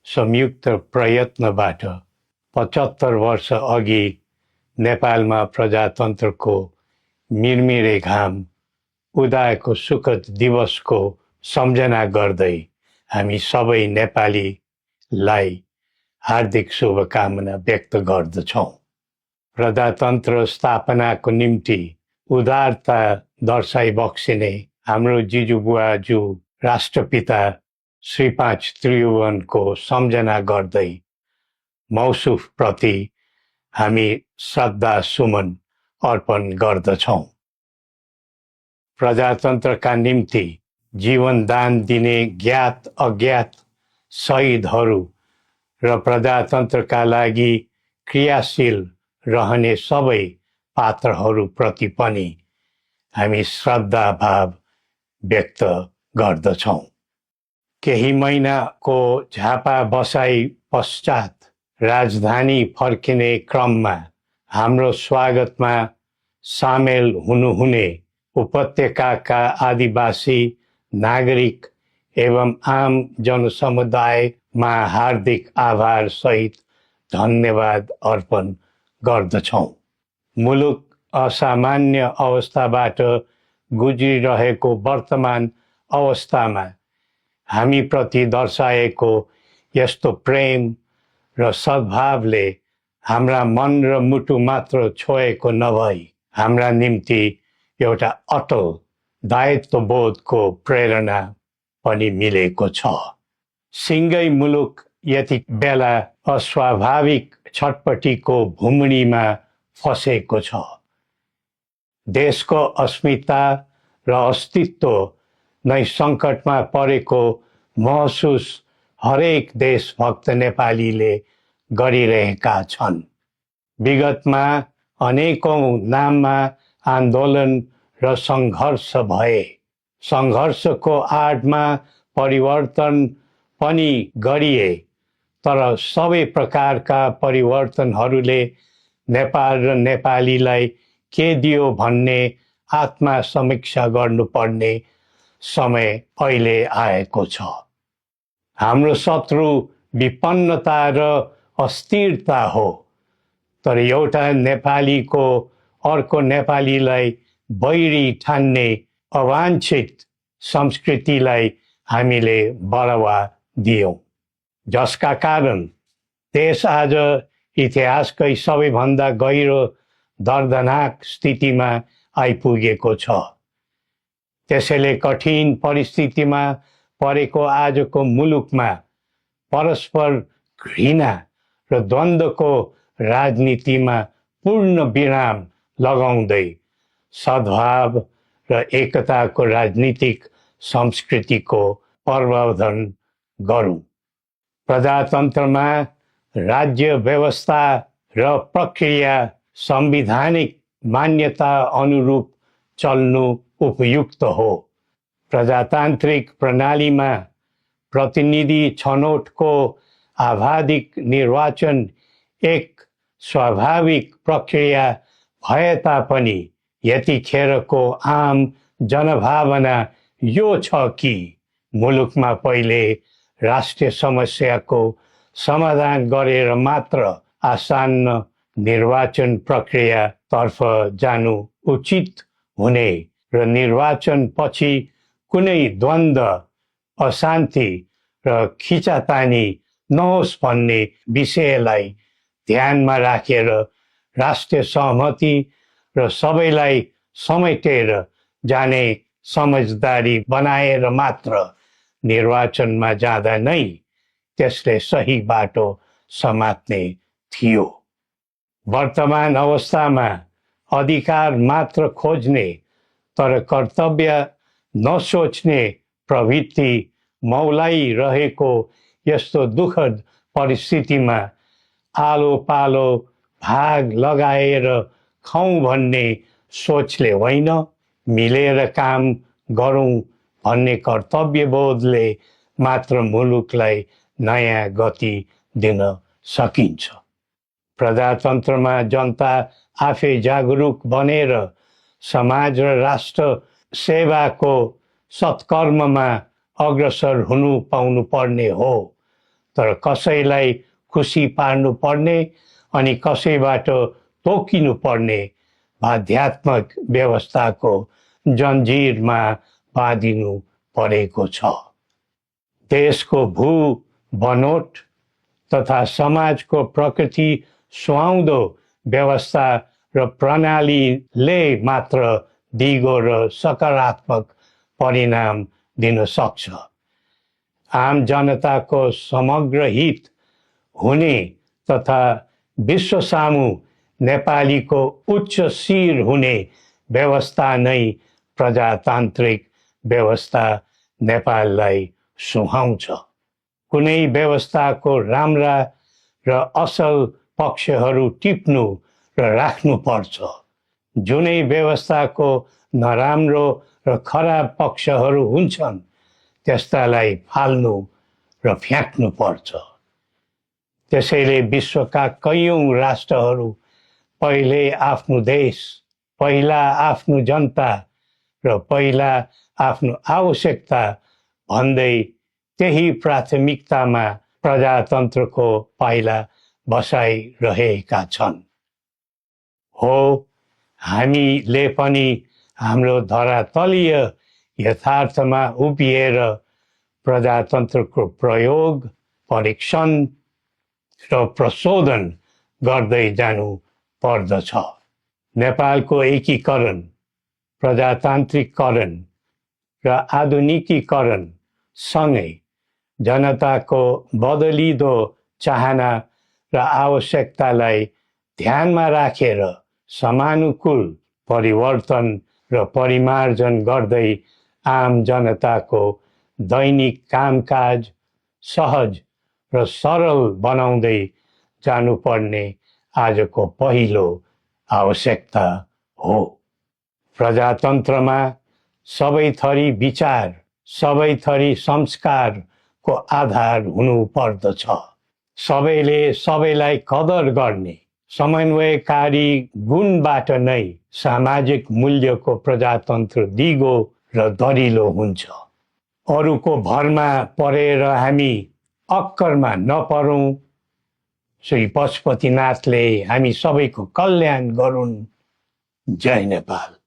संयुक्त प्रयत्नबाट 75 वर्ष अघि नेपालमा प्रजातन्त्रको मिरमिरे घाम उदाएको सुखद दिवसको सम्झना गर्दै हामी सबै नेपालीलाई हार्दिक शुभकामना व्यक्त गर्दछौँ। प्रजातन्त्र स्थापनाको निम्ति उदारता दर्शाइ बक्सिने हाम्रो जिजुबुवाज्यू राष्ट्रपिता श्री 5 त्रिभुवनको सम्झना गर्दै मौसुफ प्रति हामी श्रद्धा सुमन अर्पण गर्दछौँ। प्रजातन्त्रका निम्ति जीवनदान दिने ज्ञात अज्ञात शहीदहरू र प्रजातन्त्रका लागि क्रियाशील रहने सबै पात्रहरूप्रति पनि हामी श्रद्धा भाव व्यक्त गर्दछौँ। केही महिनाको झापा बसाई पश्चात राजधानी फर्किने क्रममा हाम्रो स्वागतमा सामेल हुनुहुने उपत्यकाका आदिवासी नागरिक एवं आम जनसमुदायमा हार्दिक आभार सहित धन्यवाद अर्पण गर्दछौँ। मुलुक असामान्य अवस्थाबाट गुज्रिरहेको वर्तमान अवस्थामा हामी प्रति दर्शाएको यस्तो प्रेम र सद्भावले हाम्रा मन र मुटु मात्र छोएको नभई हाम्रा निम्ति एउटा अटल दायित्वबोधको प्रेरणा पनि मिलेको छ। सिङ्गै मुलुक यति बेला अस्वाभाविक छटपटीको भुमणीमा फसेको छ। देशको अस्मिता र अस्तित्व नै सङ्कटमा परेको महसुस हरेक देशभक्त नेपालीले गरिरहेका छन्। विगतमा अनेकौं नाममा आन्दोलन र सङ्घर्ष भए। सङ्घर्षको आडमा परिवर्तन पनि गरिए, तर सबै प्रकारका परिवर्तनहरूले नेपाल र नेपालीलाई के दियो भन्ने आत्मसमीक्षा गर्नुपर्ने समय अहिले आएको छ। हाम्रो शत्रु विपन्नता र अस्थिरता हो, तर एउटा नेपालीको अर्को नेपालीलाई बैरी ठान्ने अवाञ्छित संस्कृतिलाई हामीले बढावा दियौँ, जसका कारण देश आज इतिहासकै सबैभन्दा गहिरो दर्दनाक स्थितिमा आइपुगेको छ। त्यसैले कठिन परिस्थितिमा परेको आजको मुलुकमा परस्पर घृणा र द्वन्द्वको राजनीतिमा पूर्ण विराम लगाउँदै सद्भाव र एकताको राजनीतिक संस्कृतिको प्रवर्धन गरौँ। प्रजातन्त्रमा राज्य व्यवस्था र प्रक्रिया संवैधानिक मान्यता अनुरूप चल्नु उपयुक्त हो। प्रजातान्त्रिक प्रणालीमा प्रतिनिधि छनौटको आवाधिक निर्वाचन एक स्वाभाविक प्रक्रिया भए तापनि यतिखेरको आम जनभावना यो छ कि मुलुकमा पहिले राष्ट्रिय समस्याको समाधान गरेर मात्र आसन्न निर्वाचन प्रक्रियातर्फ जानु उचित हुने र निर्वाचन पछि कुनै द्वन्द्व, अशान्ति र खिचातानी नहोस् भन्ने विषयलाई ध्यानमा राखेर राष्ट्रिय सहमति र सबैलाई समेटेर जाने समझदारी बनाएर मात्र निर्वाचनमा जाँदा नै त्यसले सही बाटो समात्ने थियो। वर्तमान अवस्थामा अधिकार मात्र खोज्ने तर कर्तव्य नसोच्ने प्रवृत्ति मौलाइरहेको यस्तो दुःखद परिस्थितिमा आलो पालो भाग लगाएर खाउँ भन्ने सोचले होइन, मिलेर काम गरौँ भन्ने कर्तव्यबोधले मात्र मुलुकलाई नयाँ गति दिन सकिन्छ। प्रजातन्त्रमा जनता आफै जागरुक बनेर समाज र राष्ट्र सेवाको सत्कर्ममा अग्रसर हुनु पाउनु पर्ने हो, तर कसैलाई खुसी पार्नु पर्ने अनि कसैबाट तोकिनु पर्ने बाध्यात्मक व्यवस्थाको जन्जिरमा बाँधिनु परेको छ। देशको भू बनोट तथा समाजको प्रकृति सुहाउँदो व्यवस्था र प्रणालीले मात्र दिगो र सकारात्मक परिणाम दिन सक्छ। आम जनताको समग्र हित हुने तथा विश्व सामु नेपालीको उच्च शिर हुने व्यवस्था नै प्रजातान्त्रिक व्यवस्था नेपाललाई सुहाउँछ। कुनै व्यवस्थाको राम्रा र असल पक्षहरू टिप्नु र राख्नु पर्छ। जुनै व्यवस्थाको नराम्रो र खराब पक्षहरू हुन्छन् त्यस्तालाई फाल्नु र फ्याँक्नु पर्छ। त्यसैले विश्वका कैयौं राष्ट्रहरू पहिले आफ्नो देश, पहिला आफ्नो जनता र पहिला आफ्नो आवश्यकता भन्दै त्यही प्राथमिकतामा प्रजातन्त्रको पाइला बसाइरहेका छन्। हो, हामीले पनि हाम्रो धरातलीय यथार्थमा उभिएर प्रजातन्त्रको प्रयोग, परीक्षण र प्रशोधन गर्दै जानु पर्दछ। नेपालको एकीकरण, प्रजातान्त्रिकरण र आधुनिकीकरण सँगै जनताको बदलिदो चाहना र आवश्यकतालाई ध्यानमा राखेर समानुकूल परिवर्तन र परिमार्जन गर्दै आम जनताको दैनिक कामकाज सहज र सरल बनाउँदै जानुपर्ने आजको पहिलो आवश्यकता हो। प्रजातन्त्रमा सबै थरी विचार, सबै थरी संस्कारको आधार हुनु पर्दछ। सबैले सबैलाई कदर गर्ने समन्वयकारी गुणबाट नै सामाजिक मूल्यको प्रजातन्त्र दिगो र दरिलो हुन्छ। अरूको भरमा परेर हामी अक्करमा नपरौं। श्री पशुपतिनाथले हामी सबैको कल्याण गरून्। जय नेपाल।